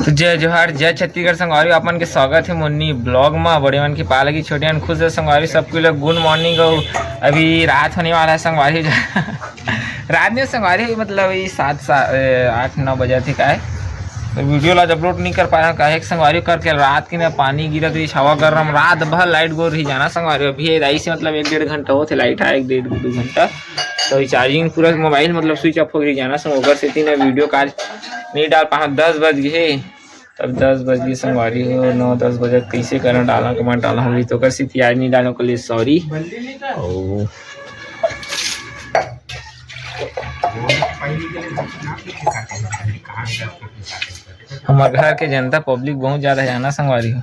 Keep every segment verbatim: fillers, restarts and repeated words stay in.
तो जय जोहार, जय छत्तीसगढ़ संगवारी, आप मन के स्वागत हे मोर न्यू ब्लॉग मा। बड़े मन के पाला की छोटे मन खुश हे संगवारी, सबके लिए गुड मॉर्निंग। अउ अभी रात होने वाला है संगवारी, रात नहीं संगवारी, मतलब ये सात सा-, ए, आठ नौ बजे थे का है, तो वीडियो ला आज अपलोड नहीं कर पाया काहे कि संगवारी करके रात की ना पानी गिरत रही, हवा गरम, रात भर लाइट गोल रही जाना संगवारी। अभी ये आई से मतलब एक डेढ़ घंटा होते लाइट आए, एक डेढ़ दो घंटा, तो ये चार्जिंग पूरा मोबाइल मतलब स्विच ऑफ हो गई जाना संग, ओकर सेती ना वीडियो काज नहीं डाल पाहा। दस बज गए, तब दस बज गए संगवारी हो, नौ दस बजे कैसे करना डाला कमा डाला होगी, तो कर सिथियार नहीं डालो के लिए सॉरी। ओ। हमारे घर के जनता पब्लिक बहुत ज्यादा है ना संगवारी हो।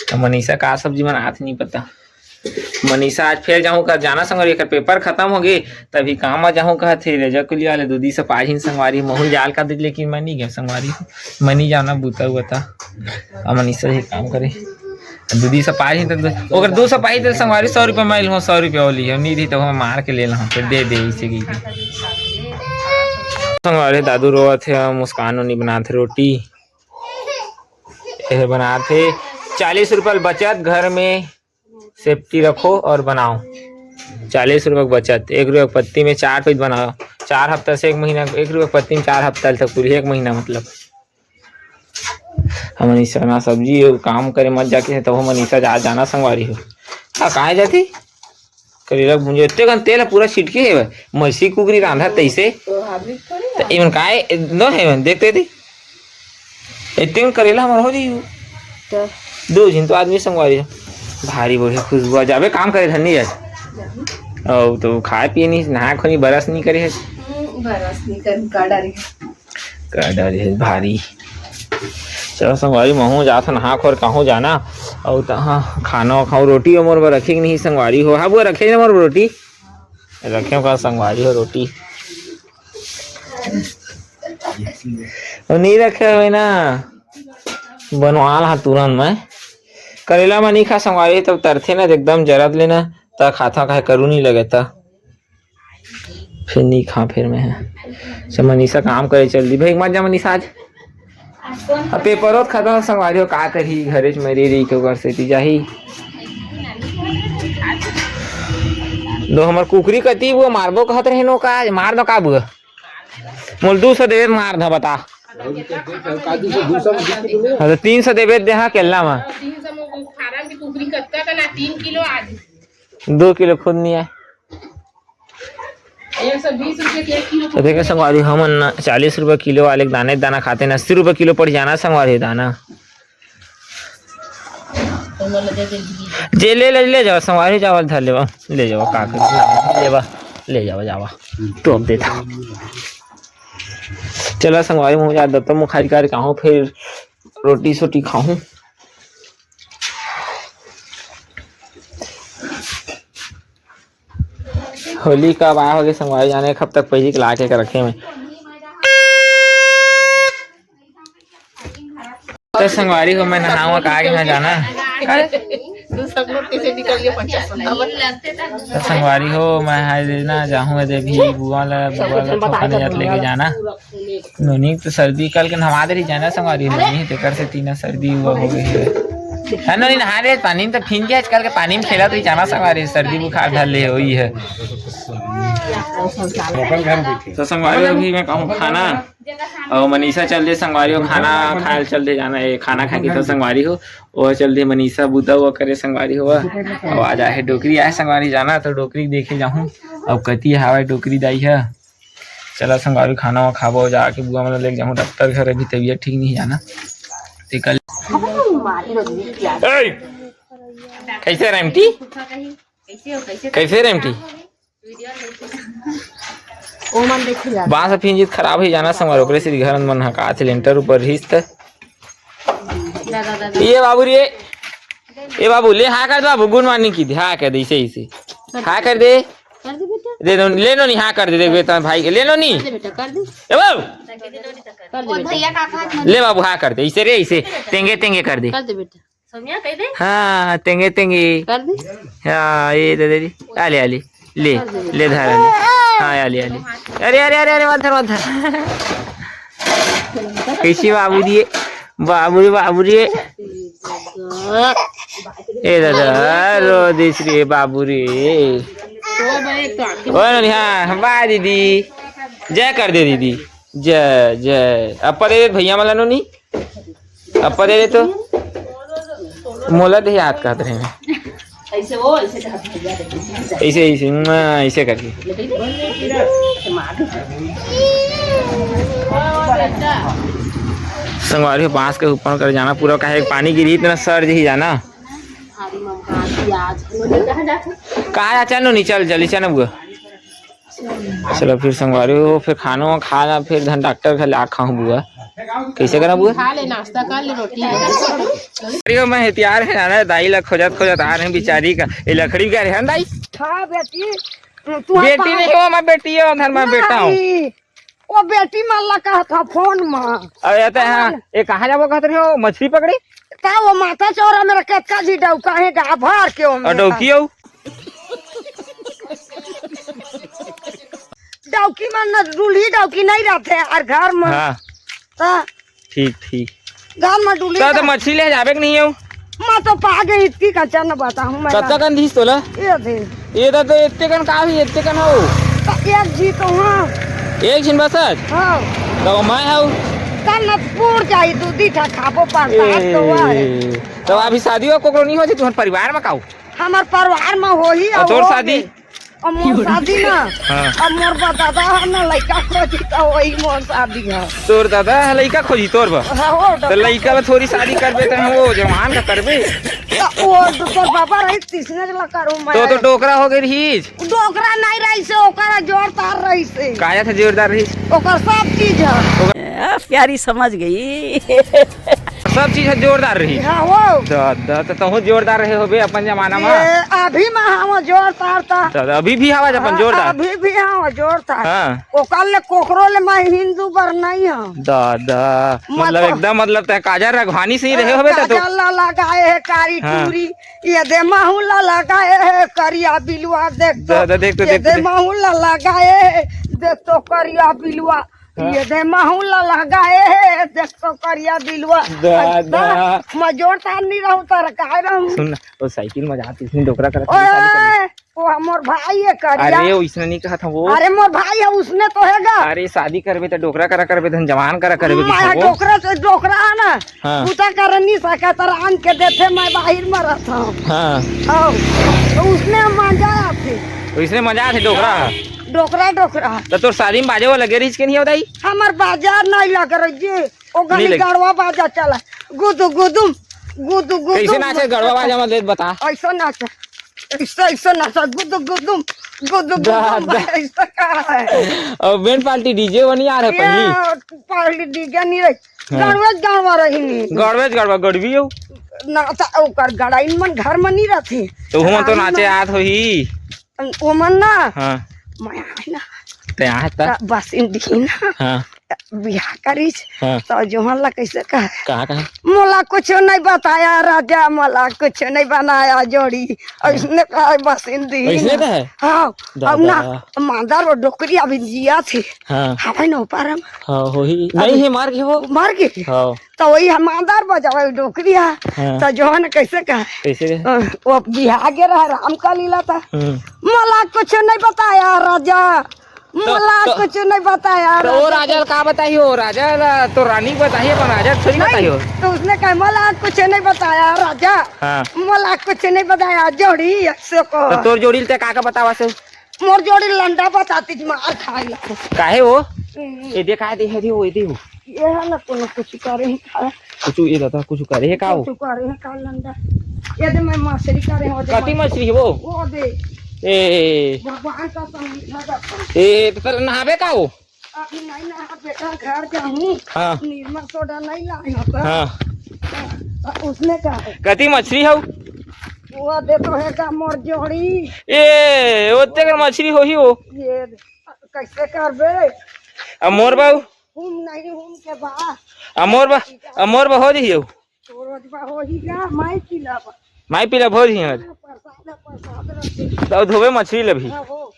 तो मनीषा का सब्जी बनात नहीं पता। मनीषा आज फेर जाहूँ कहा जाना संगवारी, एकर पेपर खत्म हो गए, तभी काम आ जाहूँ कहा थे। रेजा कुलिया ले दूधी से पाहिन संगवारी, महू जाल का दे, लेकिन मैं नहीं गया संगवारी, मैं नहीं जाना बूता हुआ था। अब मनीषा ही काम करे, दूधी से पाहिन तो ओकर दो सौ पाही दे संगवारी, सौ रुपया मैं लूँ, सौ रुपया वो लियो, नहीं दी तो हम मार के ले ला, फिर दे दे इसे की। संगवारी दादू रोवत हे, मुस्कान नहीं बनात हे रोटी, ये बनात हे। चालीस रुपया बचत घर में सेफ्टी रखो और बनाओ। चालीस रुपये की बचत, एक रुपये की पत्ती में चार पीस बनाओ, चार हफ्ता से एक महीना, एक रुपये की पत्ती में चार हफ्ता तक पूरी एक महीना मतलब। हम मनीषा ना सब्जी काम करे मत जाके, तब हम मनीषा जा जाना संगवारी हो। हाँ, कहाँ जाती? करेला भूंजे, इतने कन तेल पूरा छिटके हे, मसी कुकरी रांधा तैसे। तो हावी थोड़ी तो इमन काय न हे, देखते थे। इतने करेला हमर हो जाई। तो दो झिन तो आदमी संगवारी हो। भारी बढ़िया खुशबू आ जाबे काम करे धन्नी आज। ओ तो खाए पिए नहीं, नहा खोनी, बरस नहीं करे है। हम्म, बरस नहीं कर, का डारी। का डारी है भारी। चलो संगवारी, महूँ जात हन नहा खोर कहूँ जाना। और तहाँ खाना खाऊँ, रोटी मोर बर रखे कि नहीं संगवारी हो? हाँ बुआ, रखे ना मोर बर रोटी, रखे का संगवारी हो रोटी। वो नहीं रखे हुए ना, बनवाल हा तुरंत में। करेला में नहीं खा संगवारी, तब तरथे ना एकदम जरत लेना, त खाता काहे करू नहीं लगे त फिर नहीं खा फिर मैं है। अच्छा मनीषा काम करे चल दी भाई, मत जा मनीषा आज। अब पेपर होत खत्म संगवारी हो, का करही घरे में रही रही के ओकर सेती जाही। दो हमर कुकरी कती वो मारबो कहत रहे नो का, आज मार दो का बुआ। मोल दो सौ देवे मार धा बता। हाँ, तो तीन सौ देवे दे हाँ केला में। तीन सौ में फार्म की कुकरी कतका का ना, तीन किलो आज। दो किलो खुद नहीं आए। एक सौ बीस रुपये के एक किलो तो देखे संगवारी, हमन ना चालीस रुपये किलो वाले के दाने दाना खाते ना, अस्सी रुपये किलो पड़ जाना संगवारी दाना। जे ले ले, ले जाओ संगवारी, जाओ धर लेवा, ले जाओ का कर लेवा, ले जाओ जावा। तो अब देता चला संगवारी, मुझे याद दत्ता मुखारी कार कहूँ, फिर रोटी सोटी खाऊँ। होली कब आए होगे संगवारी, जाने एक हफ्ता पहले के ला के रखे में। तो संगवारी हो, मैं नहावा का आगे ना जाना। अरे? तो संगवारी हो, मैं हाय देना जाहूँ दे भी बुआ ला, बुआ ला थोपा नहीं लेके जाना। नोनी तो सर्दी कल के नहा दे रही जाना संगवारी, नोनी तेकर से तीना सर्दी हुआ हो गई है। हाँ, नोनी नहा रहे पानी में तो भींज गया, आजकल के पानी में खेला तो ही जाना संगवारी, सर्दी बुखार धर ले हुई है। तो संगवारी अभी मैं कहूँ खाना, और मनीषा चल दे संगवारी हो, खाना खाए चल दे जाना है, खाना खा के तो संगवारी हो, वो चल दे मनीषा बुता हुआ करे संगवारी हो, और आज आहे डोकरी आए संगवारी जाना, तो डोकरी देखे जाहूँ, अब कती हवा डोकरी दाई है। चला संगवारी खाना वाना खाबो, जाके बुआ मन लेके जाहूँ डॉक्टर घर, अभी तबीयत ठीक नहीं जाना। ते कल ए, कैसे रेमटी? कैसे रेमटी? ओ मन देखे जा। बांस फिंजित खराब ही जाना संगवारी, ओकरे से घर मन हकात लेंटर ऊपर रिस्त। ये बाबू रे, ए बाबू, ले हाँ कर दे बाबू, गुड मॉर्निंग की दे, हाँ कर दे, इसे, इसे। हाँ कर दे। कर दे बेटा। दे दो, ले लो नहीं, हाँ कर दे, देख बेटा भाई के, ले लो नहीं। कर दे बेटा, कर दे। ए बाबू। कर दे बेटा। भैया का हाथ में ले बाबू, हाँ कर दे, इसे रे, इसे। तेंगे, तेंगे कर दे। कर दे बेटा। सोनिया कह दे। हाँ, तेंगे, तेंगे। कर दे। हाँ, ये दे दे दी। आ ले, आ ले। ले, ले धर, आ ले। हाँ, आ ले, आ ले। अरे, अरे, अरे, अरे, मत धर, मत धर। कैसी बाबू दिए? बाबू रे, बाबू रे। ए दादा, रो दिस रे बाबू रे। ओ नोनी, हाँ, बाय दीदी। जय कर दे दीदी। जय, जय। अप्पा दे दे भैया मन ला नोनी। अप्पा दे दे तो। मोला दे हाथ कहत रहे। ऐसे वो, ऐसे करके भैया देखे। ऐसे, ऐसे, मुआ, ऐसे करके। संगवारी हो, बांस के ऊपर कर जाना पूरा, काहे पानी गिरही त ना सर जही जाना। कहाँ जाथे नोनी? चल, जल्दी चल ना बुआ। चलो फिर संगवारी हो, फिर खानो खाना, फिर धन डॉक्टर घर ला खाऊं बुआ। कैसे करा बुआ? खा ले, नाश्ता कर ले, रोटी। अरे मैं हथियार है ना, दाई ला खोजत खोजत आ रहे हैं बेचारी का। ये लकड़ी का रहे हैं दाई? हाँ बेटी, तू बेटी नहीं हो, मैं बेटी हो, धन मैं बेटा हूँ। नहीं, वो बेटी मन ला कहत ह फोन म। अरे ये तो हाँ, ये कहाँ जाबो कहत रहे हो? मछली पकड़ी? का वो माता चौरा मेरा कतका जी डौका है गा भर के ओमे। और डौकी हो? डौकी मन न, डुलही डौकी नहीं रहते यार घर में। हाँ। ता ठीक, ठीक। घर में डुलही तो, तो का मछली ले जाबे के नहीं हो? मैं तो पा गई इतनी का, चल न बताऊं मैं कतका ना। कन दिस तोला? ये दे। ये तो, तो इतने कन का भी, इतने कन हो? तो एक जी तो हाँ। एक झिन बस आज? हाँ। तो मैं हूँ। कल न पूर जाई, दू दी ठा खाबो पास ए, तो हुआ है। तो अभी शादी हो कोकरो नहीं हो जी, तुम्हारे परिवार में का हो? हमार परिवार में होही और तोर हो शादी? बे। अब मोर शादी ना, हाँ। अब मोर बा-, दादा ह ना लइका खोजी त वही मोर शादी है। तोर दादा ह लइका खोजी तोर बा? हाँ, हो, तो लइका ला थोड़ी शादी करबे त वो जवान का करबे? त वो तो तोर बाबा रही तीसने ला करूँ मैं। तो, तो डोकरा हो गई रहीस? डोकरा नहीं रही से, ओकरा जोरदार रही से। काया था जोरदार रही? ओकर सब चीज है। आ, प्यारी समझ गई। सब चीज ह जोरदार रही। हाँ हो। दादा, तो तहूँ जोरदार रहे होबे अपन जमाना में। ये अभी में हम जोरदार था। दादा, अभी भी हवा अपन हाँ, जोरदार। अभी भी हम जोरदार। हाँ। ओकर ले कोकरो ले मैं हिंदू बर नहीं हूँ। दादा, मतलब मतलब एकदम, मतलब तै काजर रघवानी से ही रहे होबे त तो। काजर ला लगाए है कारी हाँ। टूरी, ये दे महू ला लगाए है करिया बिलुआ, देख तो। दादा, देख तो, ये देख तो, दे देख। महू ला लगाए है, देख तो करिया बिलुआ। हाँ। ये दे महू ला लगाए हे, देख तो करिया बिलुआ। दादा। मैं जोरदार नहीं रहूं, तर काय रहूं? सुन ना, वो साइकिल में जाती, उसने डोकरा करत ओए, शादी कर ली। वो मोर भाई है करिया। अरे, उसने नहीं कहा था वो। अरे, मोर भाई है, उसने तो हैगा। अरे, शादी करबे तो डोकरा करा करबे, धन जवान करा करबे, मैं किसी को। डोकरा से डोकरा है ना। हाँ। पूजा कर नहीं सकत, रांध के देथे, मैं बाहिर में रहता हूँ। हाँ। आओ। तो उसने मजा आथे। तो इसने मजा आथे डोकरा? डोकरा, डोकरा। तो तोर शादी में बाजे वाला लगे रहीस के नहीं होता ही? हमार बाजा नहीं लग रही जी। ओ नहीं गली लगे। गड़वा बाजा चला। गुदु गुदुम, गुदु गुदुम। कैसे नाचे गड़वा बाजा में, दे बता। ऐसा नाचे। ऐसा, ऐसा नाचा, गुदु गुदुम, गुदु दा, गुदुम, दा। ऐसा का है? और बैंड पार्टी डीजे वो नहीं आ रहे ये पहली? पार्टी डीजे नहीं रही। हाँ। गड़वेज गड़वा रही नहीं। गड़वेज गड़वा, गड़वी हो? ना, तो ओकर गड़ाइन मन घर में नहीं रहती। तो हुआ तो नाचे आत होही। ओमन ना। हाँ। मैं आए ना। ते आए ता? त बसिन दिही ना। हाँ। बिहा करिस। हाँ। तो जोहन ला कैसे कहा? कहा, कहा? मोला कुछ नहीं बताया राजा, मोला कुछ नहीं बनाया जोड़ी। हाँ। ऐसने कहा बसिन दिही ऐसने ना। कहा? हाँ। दादा। अब ना, मांदर वो डोकरी अभी जिया थे। हाँ। हवाई ना ऊपर हम। हाँ, होही। अभी नहीं है, मार के वो। मार के? हाँ। तो वही हम आंदर बजावे डोकरी हा। हाँ। तो जोहन कैसे कहा? कैसे कहा? अ, वो बिहा गे रहा राम का लीला था। हम्म। मोला कुछ नहीं बताया राजा, तो, मोला तो, कुछ नहीं बताया तो वो राजा। राजा का बताई हो? राजा ला तो रानी बताई, पर राजा थोड़ी नहीं, बताई हो। तो उसने कहा, "मोला कुछ नहीं बताया राजा, हाँ। मोला कुछ नहीं बताया जोड़ी ऐसे को।" तो तोर जोड़ी ते का का बतावा से? मोर जोड़ी लंडा बताती जी, मार खाए ला। काहे हो? हम्म। ये दे, काहे दे, हे दे हो, ये दे हो। ये है ना, कोनो कुछ करे ही खाए। कुछ ये दादा, कुछ करे है का हो? कुछ करे है का लंडा? ये दे, मैं मछली करे हो, दे कति मछली। मछली हो? वो दे। ए। भगवान का संग मीठा का। ए, तो फिर नहाबे का हो? अभी नहीं नहा बेटा, घर जाऊँ। हाँ। निरमा सोडा नहीं लाए हो तो। हाँ। तो उसने कहा है? कति मछली हो? वो दे तो है का मोर जोड़ी। ए, ओते कर मछली होही हो। ये कैसे करबे? आ मोर बाऊ? हम नहीं, हम के बा। आ मोर बा, आ मोर बा हो जही हो। तो रोज बा होही का, माई पीला बा। माई पीला हो जही आज। प्रसाद, प्रसाद रखे। तो धोबे मछली लभी। हाँ, हो।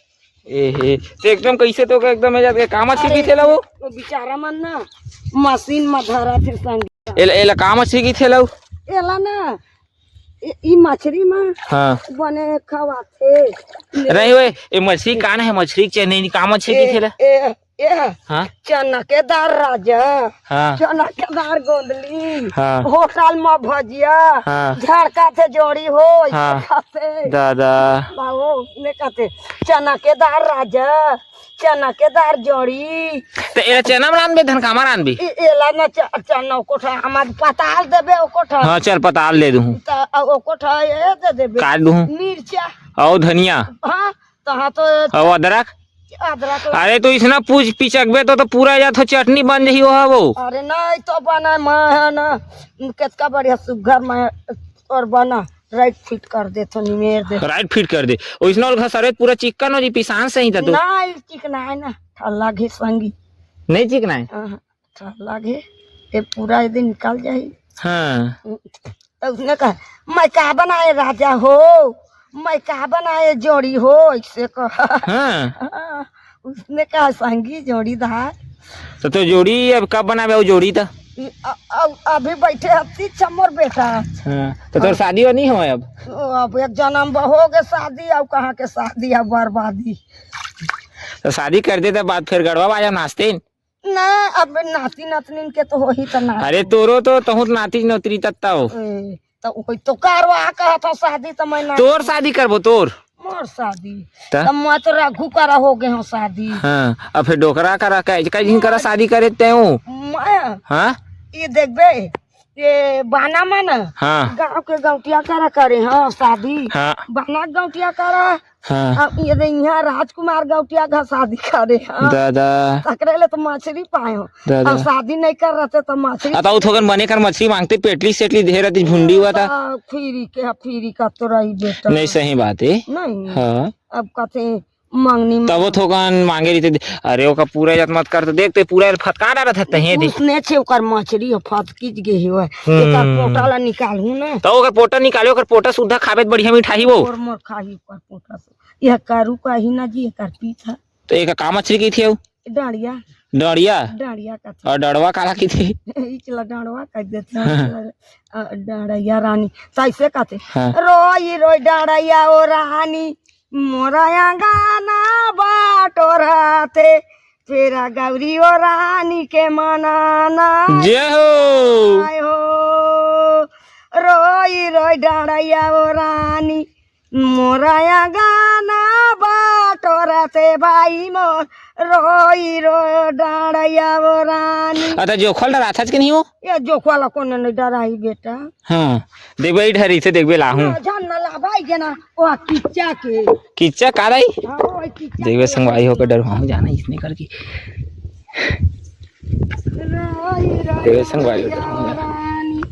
ए हे, तो एकदम कैसे तो एकदम है जाके काम अच्छी अरे, भी थे ला वो? तो बेचारा मन ना मशीन में धरा थे संग। एला, एला का मछरी कहिथे लऊ? एला ना, ए, ई मछरी म हाँ। बने खवाथे। नहीं ओए, ए मछरी का ना हे, मछरी के चेन्नई का मछरी ए, कहिथे ला? ए, ए, हाँ? चना के दार राजा, हाँ। चना के दार गोंदली, हाँ। होटल म भजिया, हाँ। झड़का थे जोड़ी हो, हाँ। खाथे। दादा। बाबू, ने कहते, चना के दार राजा, चना के दार जोड़ी। त एला चना म रांधबे, धन कामा रांधबे? ए-, एला ना च-, चना ओकोठा, हमार पताल देबे ओकोठा। हाँ, चल पताल दे दूँ। त ओकोठा ए दे देबे। काट दूँ। मिर्चा। अउ धनिया। हाँ, त हाँ तो अउ अदरक। अदरक। अरे तो इसना पूछ पिचकबे तो, तो पूरा या तो चटनी बन जही ओहा वो। अरे नहीं तो बना, मैं है ना, कितना बढ़िया सुग्घर मैं और बना। राइट फिट कर दे तो निमेर दे। राइट फिट कर दे। ओइसना ओल घसरे पूरा चिक्कन हो जी, पिसान सही त तू। ना, ई चिकना है ना, ठल्ला घे संगी। नहीं चिकना है? हाँ, ठल्ला घे। ये पूरा ये दिन निकल जाई। हाँ। तो उसने कहा, "मैं का बनाए राजा हो, मैं का बनाए जोड़ी हो", ऐसे कहा। हाँ। हाँ, उसने कहा, "संगी जोड़ीदार।" तो, तो जोड़ी अब कब बनाबे वो जोड़ी त? ई अ-, अ-, अभी बैठे हत्ती छमोर बेटा। हाँ, तो तोर शादी हो नहीं हो अब? ओ, अब एक जन्म ब-, हो गए शादी, अब कहाँ के शादी, अब बर्बादी। तो शादी कर दे त बाद फिर गड़वा बाजा नाचते। ना, अब नाती नतनीन के तो होही त ना। अरे तोरो तो, तहूँ तो नाती नोतरी तत्ता हो। ए, त वही तो कारवा कहत हो शादी त मैं ना। तोर शादी करबो तोर? मोर शादी। त? त मैं तो रघु करा हो गए हो शादी। हाँ, अब फिर डोकरा करा, कै, कै दिन करा शादी करे ते हूँ? मैं? हाँ? ये देखबे, ये बाना मन हाँ। गाँव के गौटिया करा करे, हाँ, शादी। हाँ। बाना गौटिया करा। हाँ। अब ये दे यहाँ राजकुमार गौटिया घर शादी करे, हाँ। दादा। तकरे ले तो मछली पाए हो। दादा। अब शादी नहीं कर रहते तो मछली। आ, त उ थोकन बने कर मछली मांगते, पेटली सेटली ढेर रहती, झुंडी हुआ था। आ, फ्री के, फ्री का तो रही बेटा। नहीं, सही बात है। नहीं। हाँ। अब कहते मंगनी में तब वो थोकन मांगे रहिते। अरे, ओकर पूरा इज्जत मत कर, तो देख, ते पूरा फटका डालत हस, तहें दे। उसने छे ओकर मछली ह, फटकिच गे हे, ओए। हम्म। एकर पोटा ला निकालहूँ ना। तो ओकर पोटा निकाले, ओकर पोटा सुद्धा खाबे, त बढ़िया मिठाई वो। मोर, मोर खाही ओकर पोटा से। यह करू का ही ना जी, एकर पीछा। तो एका का मछली कहिथे अउ? डांड़िया। डांड़िया? डांड़िया का था। अउ डड़वा काला कहिथे? इचला डांड़वा कह देथे, इचला, अ, डांड़िया रानी। त ऐसे कहथे, हाँ। रोई रोई डांड़िया ओ रानी, मोरा अंगना बाटोरथे, फेरा गौरी ओ रानी के मनाना। जय हो। आय हो, रोई रोई डांड़िया ओ रानी, मोरा अंगना बाटोरथे भाई मोर, रोई रोई डांड़िया ओ रानी। अ, त जोखल डराथस के नहीं हो? ये जोखवा ला कोनो नहीं डराही बेटा। हाँ, देखबे ई डरी से देखबे लाहूँ। ना, जान ना ला भाई के ना, ओ किच्चा के। किच्चा का रही? हाँ, ओ किच्चा देखबे के। संगवारी होकर डरवाहूँ जाना इसने करके। रोई रोई देखबे संगवारी होकर डरवाहूँ जाना। रानी,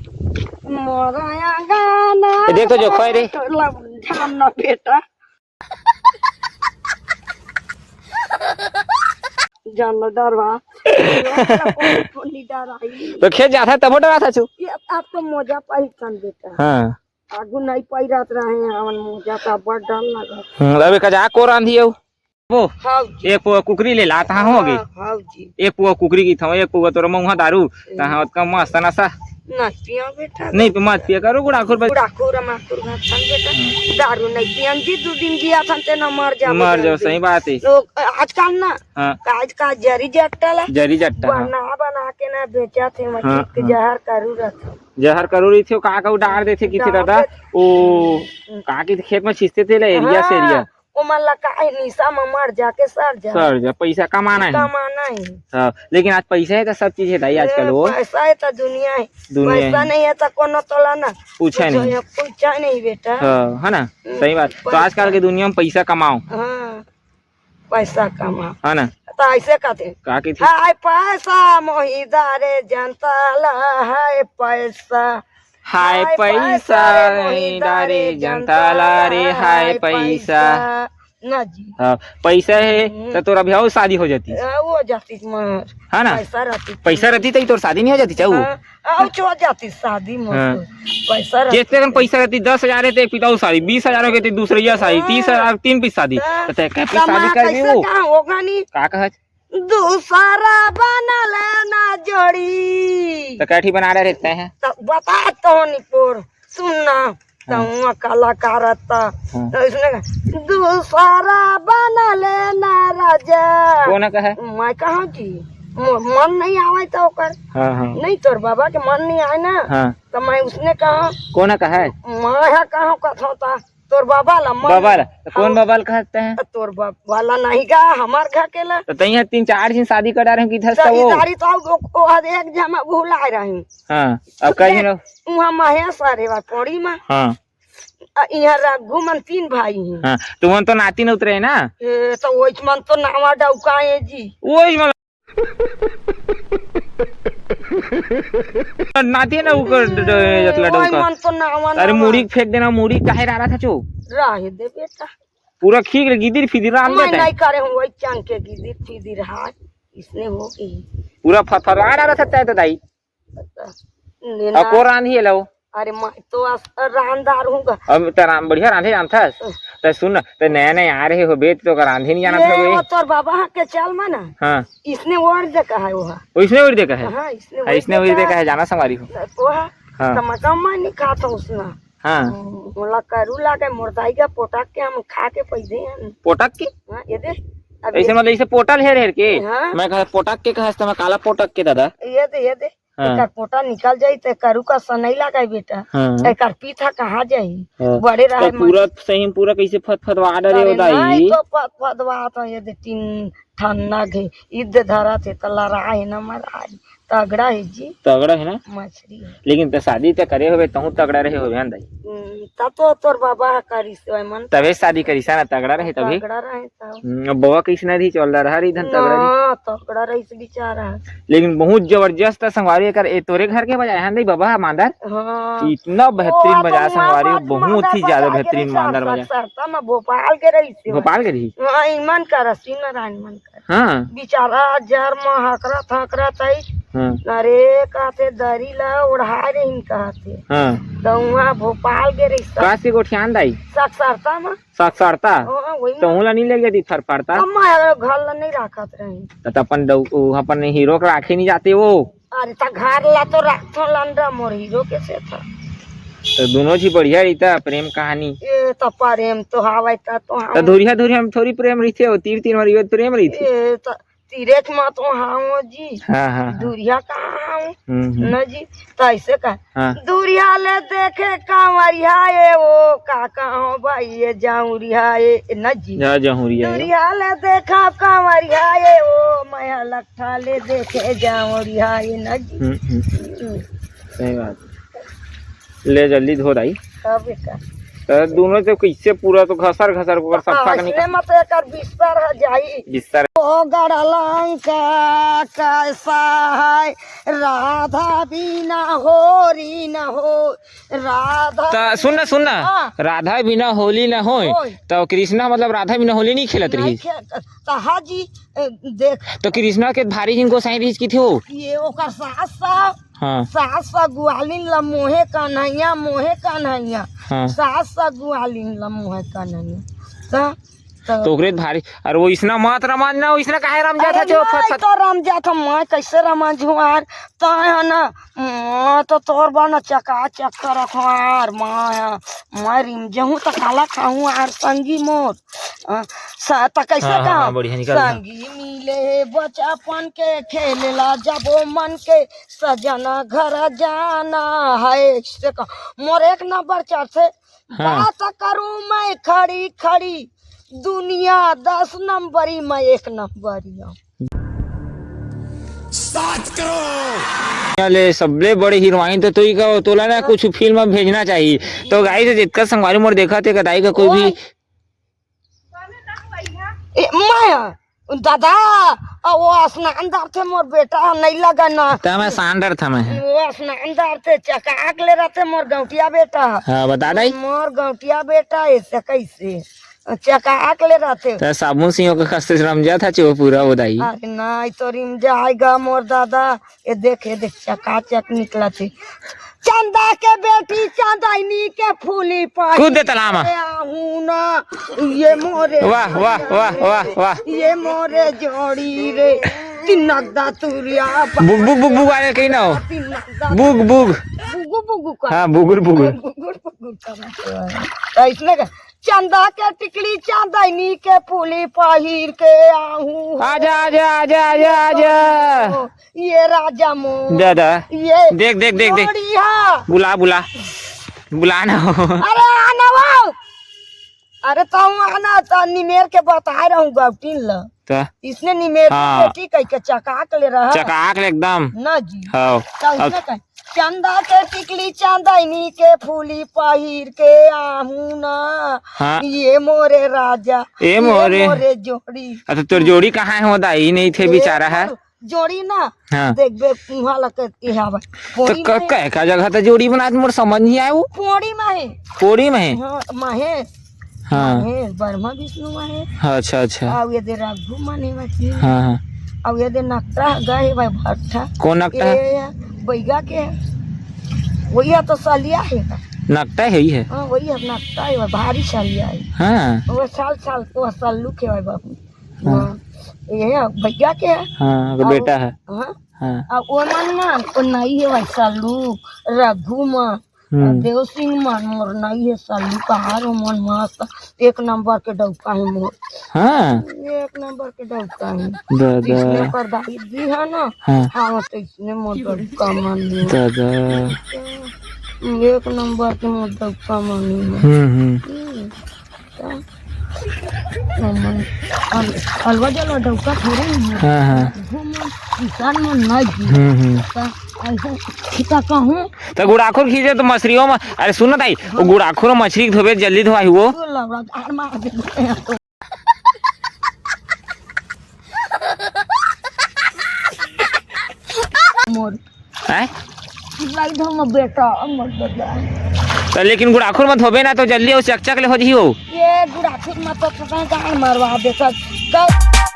मोरा अंगना ए, देख तो जो खोए रे। तो ला, जान ना बेटा। जान ना डरवा। कोनी डराई। तो खेत जात हे तबो डराथस? ये आप तो मोजा पहिरथन बेटा। हाँ। आगू नहीं पहिरत रहे, हमन मोजा त बड़ डर लगा। हम्म, अबे कजा को रांधी हो? वो हाँ जी। एक पो कुकरी ले ला, तहाँ हो गई। हाँ, हाँ जी। एक पो कुकरी की था, एक पो तोर मउहा दारू, ए। तहाँ ओतका मस्त नशा। ना पिया बेटा। नहीं, तो मत पिया करो, गुड़ाखुर बच- गुड़ाखुर, माखुर, भात खान बेटा। हम्म। दारू नहीं पियन जी, दू दिन जिया थन ते ना मर जाबो मर जाओ, जल्दी। सही बात है। लोग, आजकल ना, हाँ। आज का जरी जट्टा ला जरी जट्टा, हाँ। बना, बना के ना बेचा थे, हाँ, मछली के हाँ। जहर करू रथ। जहर करू रहिथे, का का डार देथे किथे दादा, ओ, का किथे खेत में छिसथे तेला, एरिया से एरिया। ओमन ला काहे निशा में मर जाके सर जा। सर जा, पैसा कमाना है। कमाना है। हाँ, लेकिन आज पैसा है तो सब चीज है दाई आजकल वो। पैसा है तो दुनिया है। दुनिया पैसा है। नहीं है तो कोनो तोला ना। पूछा कुछ नहीं। है, पूछा नहीं बेटा। हाँ, है ना? हम्म, सही बात। तो पैसा। आजकल के दुनिया में पैसा कमाओ। हाँ। पैसा कमा। हाँ ना? तो ऐसे कहते हैं, का कहते? हाय पैसा मोही डारे जनता ला, हाय पैसा। हाय हाय पैसा पैसा रे मोही डारे जनता ला रे, हाय पैसा। ना जी। हाँ, पैसा है हम्म। तो तोर अभी अउ शादी हो जाती। हाँ, हो जाती मर। है ना? पैसा रहती। पैसा रहती तो तोर शादी नहीं हो जाती चाहू? हाँ। अउ चो जाती शादी में हाँ। तो पैसा रहती। जितने कन पैसा रहती, दस हजार है तो एक पिताऊ साड़ी, बीस हजार हो गई तो दूसरैया साड़ी, हाँ। तीस हजार तीन पीस शादी। हाँ। तो तै कै पीस शादी कमा करबी कैसे वो? कहाँ होगा नी? का कहत? दूसरा बना लेना जोड़ी। त कैठी बना रहे रहते हैं। त बता तो निपोर, सुन ना, त हाँ। हुआ कलाकार रहता। हाँ। त इसने कहा, "दूसरा बना लेना राजा।" कोन कहे? मैं कहा कि म-, मन नहीं आवे तो ओकर। हाँ, हाँ। नहीं, तोर बाबा के मन नहीं आए ना। हाँ। त मैं उसने कहा, कोन कहे? मैं कहा कथों ता। तोर बाबा ला मन बाबा ला, त कोन हाँ। बाबा ला कहते हैं? त तोर बाबा ला नहीं गा, हमार घर के ला। त तइया तीन चार झिन शादी करा रहे कि धस त वो? इधारी तो वो, वो हर एक जमा भुलाए रही। हाँ, अब कई झिन? उहाँ महेश अरे वा कोड़ी मा। हाँ। आ, इहाँ रघु मन तीन भाई हैं। हाँ, त उमन तो नाती न उतरे ना? ए, त ओइच मन तो नावा डौका है जी। ओइच मन नाती है ना, ओकर ड-, ड-, जतला ओए डौका। मन तो ना, मन अरे ना। मुड़ी फेंक देना, मुड़ी काहे रारा था चो? राहे दे बेटा। पूरा खींच ले, गिदिर फिदिर राम मैं देता है। नहीं करे हूँ, वही चंग के गिदिर फिदिर हाथ, इसने हो गई। पूरा फथरा रारा था तय तो दाई। लेना। अब को रांधी है लो? अरे मैं तो अस-, रांधदार हूँ गा। अब त राम बढ़िया रांधे जानथस। त सुन, त नया नया आ रहे हो बे, तो का रांधे नहीं जानत ये हो बे? वो तोर बाबा हाँ के चल मा ना। हाँ। इसने ओढ़ दे कहा है वो। वो इसने ओढ़ दे कहा है? हाँ, इसने हाँ, ओढ़ इसने दे ओढ़ दे कहा कहा है, जाना संगवारी हो। तो हाँ, हाँ। त मैं कम नहीं खाता उसना। हाँ। मोला करू लागे, मोर दाई का पोटक के हम खा के पैदे हैं। पोटक के? हाँ, ये दे। अब ऐसे ये मतलब इसे पोटल हेर हेर के? हाँ। मैं कहा पोटक के कहा, त मैं काला पोटक के दादा। ये दे, ये दे। हाँ। एकर पोटा निकल जाई त करू का सनई लगाई बेटा। हाँ। एकर पीथा कहाँ जाई? हाँ। बड़े रहे तो पूरा मन। सही में पूरा कैसे फतफतवा डरे अरे हो दाई? नहीं तो फतफतवा तो ये दे तीन ठन्ना घे इद धरा थे त लड़ा है ना मरा है। तगड़ा है जी। तगड़ा है ना? मछली है। लेकिन त शादी त करे होबे, तहूँ तगड़ा रहे होबे, हाँ दाई? हम्म, तब तो तोर बाबा करिस ओए मन। तबे शादी करिस ना, तगड़ा रहे तभी। तगड़ा रहे तब। हम्म, अब बउआ कइसना रही, चौलदा रहा रही, धन तगड़ा रही। ना, तगड़ा रहिस बेचारा। लेकिन बहुत जबरदस्त संगवारी एकर, ए, तोरे घर के बजाए हैं नहीं बाबा, मांदर? हाँ। इतना बेहतरीन ओ, बजाए तो संगवारी, वहाँ बहुत ही मांदर ज्यादा बजा के बेहतरीन रही, मांदर सर, बजाए। सर, सर, मैं भोपाल के रही थी। भोपाल के रही? हाँ, ईमन कर, रसी नारायण मन कर। हाँ। बेचारा जर में हकरत, हकरत आई। हाँ। अरे, कहते दरी ला ओढ़ाए रही कहते। हाँ। तो वहाँ भोपाल के रही सर। काशी गोठियान दाई? साक्षरता में। साक्षरता? हाँ, वही तो में। हूँ ला नहीं ले गई थी थरपरता? अम्मा यार, घर ला नहीं रखत रही। त, त अपन दऊ-, उ अपन हीरो के राखे नहीं जाते वो। अरे, त घर ला तो रखथो लंडा मोर हीरो के से था। तो दोनों जी बढ़िया रहिता प्रेम कहानी। ए, त प्रेम तो हावै, त तो त हम धुरिया, धुरिया में थोड़ी प्रेम रहिथे, वो तीर, तीर मारी प्रेम रहिथे। ए, त तीरेच मा तो हावों जी। हाँ, हाँ, हाँ। दूरिया कहाँ हावों? हम्म, हम्म। न जी, त ऐसे का? हाँ। दूरिया ले देखे कांवरिया ए, ओ का कहो भाई ये जाऊरिया ए, न जी। जा जाऊरिया ए। दूरिया ले देखा कांवरिया ए, ओ मैं लखा ले देखे जाऊरिया ए, न जी। हम्म, हम्म। हम्म। सही बात। ले जल्दी धो दाई। तब का? त दोनों तो कैसे पूरा तो घसर घसर ओकर सफा के निकल। इसने मत एकर बिस्तर ह जाई। बिस्तर। ओ गढ़लंका कैसा है, राधा बिना होरी न हो, राधा त सुन ना, सुन ना। हाँ। राधा बिना होली न होय। होय। त कृष्णा मतलब राधा बिना होली नहीं खेलत नहीं रही। खेल-, त हाँ जी, ए, देख। त कृष्णा के भारी जिन गोसाई रहिस की थे हो। ये ओकर सास सास हाँ। सास सगुआलिन ल मोहे कन्हैया, मोहे कन्हैया। हाँ। सास सगुआलिन ल मोहे कन्हैया। त, त तो ओकरे भारी, अरे वो इसना मत रमंज ना, वो इसना काहे रमंजा था अरे जो फत, नहीं फत। तो रमंजा था, मैं कैसे रमंजहूँ यार? तैं ह ना, मैं तो तोर बा ना चकाचक करत हूँ यार, मैं, मैं रिमजहूँ त काला खाहूँ यार, संगी मोर। अ, स-, त कैसे हाँ, हाँ, कहा? हाँ, बढ़िया निकल, हाँ। संगी मिले बचपन के खेलेला जबो मन के सजना घर जाना है। से का, मोर एक नंबर चढ़थे, हाँ। बात करूं मैं खड़ी खड़ी, दुनिया दस नंबरी, मैं एक नंबरी हूँ। सात करोड़। ले सबले बड़े हीरोइन तो तुही का, तोला ना कुछ फिल्म में भेजना चाहिए। तो गाइस, जितका संगवारी मोर देखा थे, कदाई का कोई भी ओए। ए, मैं, दादा, आ, वो स्नान दार थे मोर बेटा, नहीं लगा ना। त मैं स्नान दार था मैं। वो स्नान दार थे, चकाक ले रहते मोर गौटिया बेटा। हाँ, बता दाई। मोर गौटिया बेटा, ऐसे कैसे? चकाक ले रहते। त साबुन सिंह के खस्ते से रमजा था चो पूरा वो दाई। अरे नहीं, तो रिमजाएगा मोर दादा। ये देख, ये देख, चकाचक निकला थे। चंदा के बेटी, चंदैनी के फूली पाई। कूद दे तालाब में। मुना, ये मोरे वाह, वाह, वाह, वाह, वाह। ये मोरे जोड़ी रे, तिनक दा तुरिया बा-, बुक, बुक, बुक, बुक वाले कही ना हो। तिनक दा बुक, बुक। बुगु, बुगु का। हाँ, बुगुर, बुगुर। बुगुर, बुगुर का। तो इसमें का, चंदा के टिकली, चांदनी के फूली पहिर के आहू। आजा, आजा, आजा, आजा, आजा। ये राजा मो। दादा। ये देख, देख, देख, देख। जोड़ी हा। बुला, बुला। बुला ना हो। अरे आना वो। अरे तो हम आना तो निमेर के बताए रहूं गौटिन ल। त? इसने निमेर के हाँ। बेटी कह के चकाक ले रहा। चकाक ले एकदम। ना जी। हाँ। तो अब इसने कह, चंदा के टिकली चांदनी के फूली पहिर के आहू ना। हाँ। ये मोरे राजा, ए ये मोरे। मोरे जोड़ी। अच्छा, तोर जोड़ी कहाँ है? वो दाई नहीं थे, ए बेचारा है। मोर जोड़ी ना। हाँ। देखबे, उहाँ ला के, इहाँ बा। तो पोड़ी क-, में। कहे का जगह त जोड़ी बनात, मोर समझ नहीं आए वो। पोड़ी में है। पोड़ी में है? हाँ, महेश। हाँ। महेश, ब्रह्मा विष्णु महेश। हाँ, अच्छा, अच्छा। अउ ये दे रघु मने मची। हाँ, हाँ। अउ ये दे नकटा गए भाई भट्ठा। कौन नकटा? ये बैगा के है। वही तो सलिया है। नकटा है ही है। हाँ, वही है, नकटा है, भारी सलिया है। हाँ। वो साल साल को सल्लू के है बाबू। हाँ। हाँ, ये है, भैया के है। हाँ, ओकर अब बेटा है। हाँ। हाँ। अब वो मन ना, वो नहीं है भाई, सल्लू, रघु मन, हम्म। देव सिंह मन, मोर नहीं है सल्लू, कहाँ रो मन मस्त, एक नंबर के डौका है मोर। हाँ। एक नंबर के डौका है। दादा। इसने पर दाई जी है ना, हाँ। हाँ, तो इसने मोर डौका मन है। दादा। एक नंबर के मोर डौका मन है। हम्म, हम्म। हम्म। त हमन अल-, अलवा जलवा डौका थोड़े ही है। हाँ, हाँ। वो मन किसान मन ना जी। हम्म, हम्म। त ऐसे खिता कहूँ। त गुड़ाखुर खींचे तो मछरियों में, अरे सुन ना ताई, वो गुड़ाखुर मछरी के धोबे जल्दी धोवाई वो। तो लवड़ा झाड़ मार दे। मोर। हैं? नहीं धो मोर बेटा, मोर बेटा। तो लेकिन गुड़ाखुर मत होबे ना, तो जल्दी हो चकचक ले हो जही हो। ये गुड़ाखुर मत तो पता गाल मरवा दे सब। तो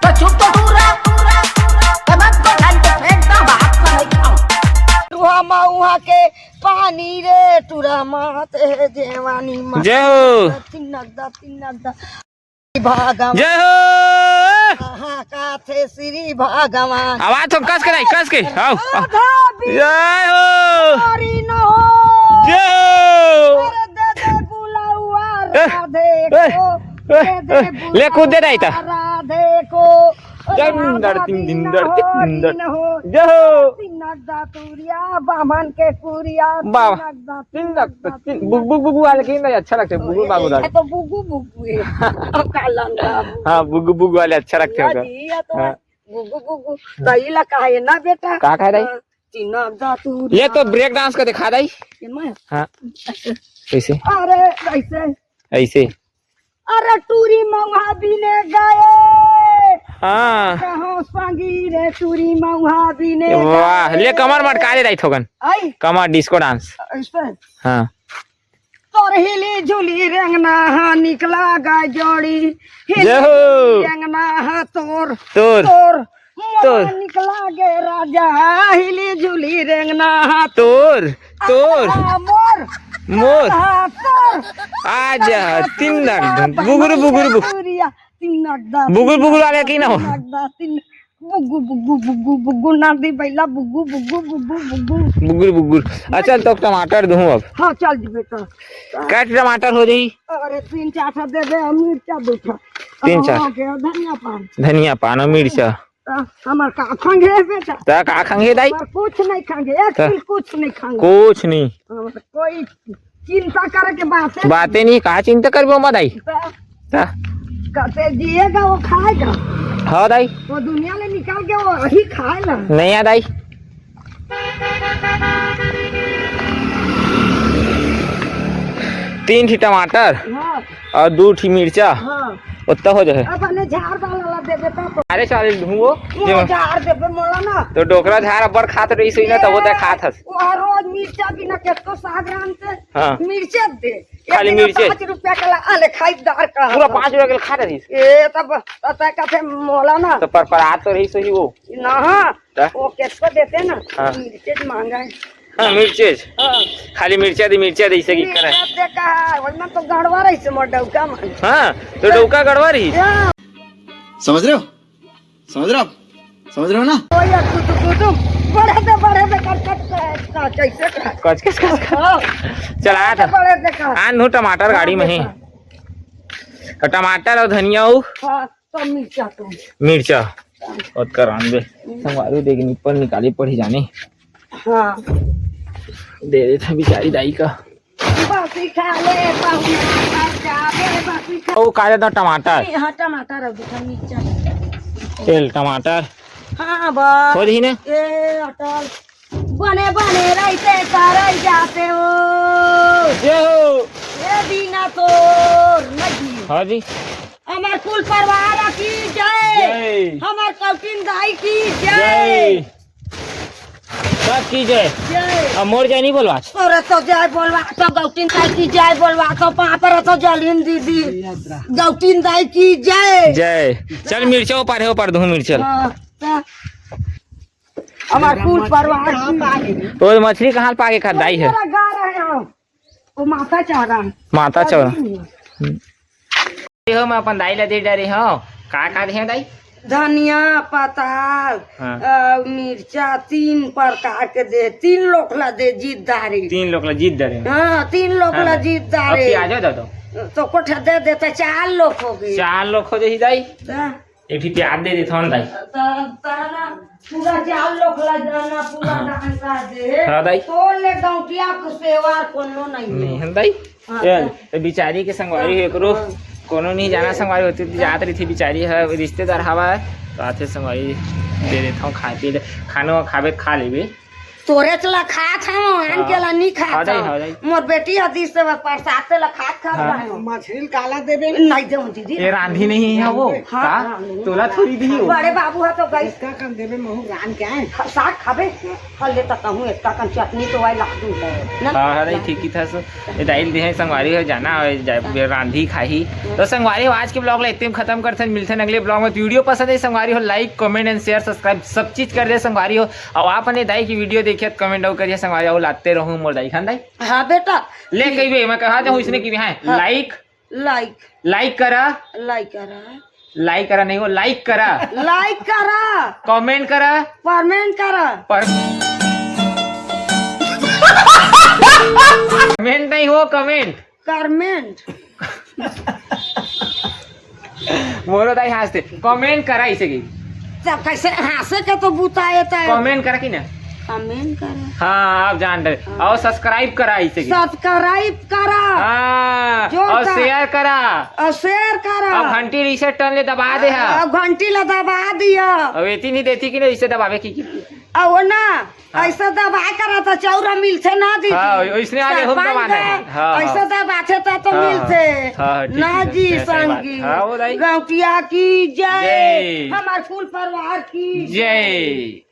तो चुप तो टूरा, टूरा, टूरा। ए मत को ढंग के फेंक दो, बाप का नहीं खाओ। टूहा मऊहा के पानी रे, टूरा मात हे जेवानी मात। जय हो। तिनक दा, तिनक दा। भगवान। जय हो। कहाँ का थे श्री भगवान। आवाज तो कस के नहीं, कस के। आओ, आओ। राधा बी-, जय हो। हरी न हो। जय हो। अरे दे दे बुलावा ए, राधे ए, को, ए, दे दे ए, ले कूद दे बुलावा नहीं तो। राधे को। जय राधा दर तिन दिन दिन दर हो, तिन दिन दर। दिन हो। जय हो। तिनक दा तुरिया, बामन के कुरिया, बाबा। तिनक दा, तिनक दा, तिन-, तिनक बुग, बुग, बुग वाले के नहीं अच्छा लगता है, बुगु बाबू दा। ये तो बुगु बुगु है। अब का लंगा बुगु। हाँ, बुगु बुगु वाले अच्छा लगते हैं या उधर। जी, या तो हाँ। बुगु बुगु। तो ये ला कहा है ना बेटा? का कहा है दाई? हाँ, तिनक दा तू ले तो break dance का दिखा दाई। ये मैं? हाँ। ऐसे। कैसे? अरे, ऐसे। ऐसे। अरे टूरी मऊहा बीने गए। हाँ। कहो संगी रे टूरी मऊहा बीने वाह, गए। ले कमर मटका ले दाई थोकन। आई? कमर disco dance। ऐसे? हाँ। तोर हिली झुली रेंगना हा निकला गा जोड़ी। हिली जय हो। रेंगना हा तोर। तोर। तोर। मोर तोर। निकला गे राजा हिली झुली रेंगना हा तोर। तोर। आ, मोर। मोर। आ, तोर। आजा, तिनक दा, बुगुर, बुगुर, बुगुर। सूर्या, तिनक दा, बुगुर, बुगुर वाले की ना हो। तिनक दा, तिन-, बुगु, बुगु, बुगु, बुगु, नांदी बैला, बुगु, बुगु, बुगु, बुगु। बुगुर, बुगुर। अच्छा, तो टमाटर दूँ अब। हाँ, चल जी बेटा। कट टमाटर हो जाई? अरे, तीन चार ठो दे दे, हम मिर्चा दो ठो। तीन चार। हो गया, धनिया पान। धनिया पान और मिर्चा। त हमर का खंगे हे बेटा? त का खंगे दाई? हमर कुछ नहीं खंगे, एक त तिल कुछ नहीं खंगे। कुछ नहीं। हमर कोई चिंता करे के बात है। बातें नहीं, का चिंता करबो मा दाई? त त कते जिएगा वो खाएगा। हाँ दाई। वो दुनिया ले निकाल के वो वही खाए ना। नहीं आ दाई। तीन ठी टमाटर हाँ। और दू ठी मिर्चा। हाँ। ओत्ता हो जाए। अपने झाड़ वाला ला देबे तब। अरे साले धुओ। वो झाड़ देबे मोला ना। तो डोकरा झाड़ अब्बड़ खात रही सही ना, तब वो तय खात हस। वो हर रोज मिर्चा बिना केतको साग रांधते। हाँ। मिर्चे दे। खाली एक दिन मिर्चे? पाँच रुपया के ला, अले खाई दार का। पूरा पाँच रुपया के ला खा रही। ए, तब, तब तय कहते मोला ना। तो पर, पर आ तो रही सही वो। ना, हाँ। त? वो केतको देते ना, हाँ। मिर्चेज मांगा है। हाँ, मिर्चेज। हाँ। खाली मिर्चा दे, मिर्चा दे, इसे की करे। मिर्चा दे का है, वही में तो गड़वा रही से मोर डौका मन। हाँ, तो डौका गड़वा रही। हाँ। समझ रहे हो? समझ रहे हो आप? समझ रहे हो ना? ओ यार, कुतु, कुतु, बढ़े दे, बढ़े दे, कट, कट, कट, कट, कैसे कट? कच, कच, कच, कच। हाँ। चल, आ था। बढ़े दे, कट। आन दो टमाटर गाड़ी में ही। हाँ, देखा। टमाटर और धनिया हो। हाँ, तो मिर्चा तो। मिर्चा। ओतका रांधबे। संगवारी देख निप्पल निकाले पड़ी जाने। हाँ। दे देथे बिचारी दाई का। बासी खा ले, पाहुना खा जाबे, बासी खा। ओ, का जाता टमाटर? ए, हाँ, टमाटर अब देखा, मिर्चा। तेल, टमाटर। हाँ, बस। हो जही ने? ए, अटल। बने, बने रहिते, करई जाते हो। जय हो। ए, बिना तोर नदी। हाँ जी। हमर कुल परिवार की जय। जय। हमर कौटिन दाई की जय। जय। सब की जय। जय। अब मोर जय नहीं बोलवा। तोरे तो जय बोलवा, तो गौटिन दाई की जय बोलवा, तो पाँव पर तो जलीन दीदी। गौटिन दाई की जय। जय। चल मिर्चा ऊपर है, ऊपर धू मिर्चा। हाँ, तो हमार कुल परिवार की। तो मछली कहाँ पाके खरीदाई है? मेरा गा रहे हो। वो माता चौरा। माता चौरा। हम्म। ये हो, मैं अपन दाई ला दे डरे हो। का का दे दाई? धनिया पताल, हाँ। अ, मिर्चा, तीन प्रकार के दे, तीन लोकला दे, जीत डारे। तीन लोकला जीत डारे। हाँ, तीन लोकला हाँ। जीत डारे। अब प्याजो दे दो। तो कोठा दे देता, चार लोग हो गए। चार लोग हो जाही दाई। हाँ। एक ठी प्याज दे देथन दाई। त-, तारा पूरा चार लोकला जाना, पूरा हाँ। दान कर दे। हाँ दाई। तो ले गौटिया को सेवा कोनो नहीं है। नहीं है दाई। हाँ, चल, तो तो बिचारी के संगवारी हो एकरो हाँ। कोनो नहीं जाना संगवारी होती तो जात रही थी बिचारी है, रिश्तेदार हवा है, तो आथे संगवारी दे देता हूँ खाए पी ले, खानो खाबे खा लेबे। तोरे चला खात हूँ, आन हाँ। के ला नहीं खात हाँ दाई, हूँ। हाँ दाई। मोर बेटी हदी से प्रसाद से ला खात खात हाँ। रहे हूँ। मछली काला देबे? नहीं दे दीदी। ये रांधी नहीं है वो? हाँ, का? रांधी। तोला थोड़ी दी हो। बड़े बाबू है तो गई। इसका कम देबे, महू रान के आए। हाँ, साग खाबे? हाँ, ले तो कहूँ, एक का कन चटनी तो आई लाख दूँ। ना? हाँ, हाँ, नहीं, ठीक ही था, सो ये दाइल दे है, संगवारी हो जाना, और जा-, रांधी खाही। तो संगवारी हो, आज के vlog ला इतने में खत्म करथन, मिलथन अगले vlog में। तो video पसंद है संगवारी हो, like, comment and share, subscribe सब चीज कर दे संगवारी हो। और आप अपने दाई की video देखिए, comment और करिए संगवारी हो, लाते रहूँ मोर दाई खान दाई। हाँ बेटा। ले कहिबे, मैं कहा जाऊँ इसने की, हाँ। हाँ। Like, like। Like करा। Like करा। Like करा नहीं हो, like करा। Like करा। Comment करा। Comment करा। पर-, comment नहीं हो, comment। Comment। बोलो दाई हंसते। Comment करा इसे की। तो कैसे हंसे के तो बुता येता है। Comment करा कि ना? Comment करा। हाँ, आप जान रहे। हाँ। और subscribe करा इसे की। Subscribe करा। हाँ, जो और का-, share करा। और share करा। और घंटी reset टन ले दबा दे हा। और घंटी ला दबा दिया। और एती नहीं देती कि ना इसे दबावे की, की। और वो ना, हाँ। ऐसा दबाए करा तो चौरा मिलथे ना दीदी। हाँ, ओइसने आगे हम सरपंच दबाना है। है। हाँ, ऐसा हाँ। दबाथे तो, तो हाँ, मिलथे। हाँ, हाँ, ठीक ना है, जी, सही, सही बात। संगी। हाँ, वो दाई। गौटिया की जय। जय। हमार कुल परिवार की जय।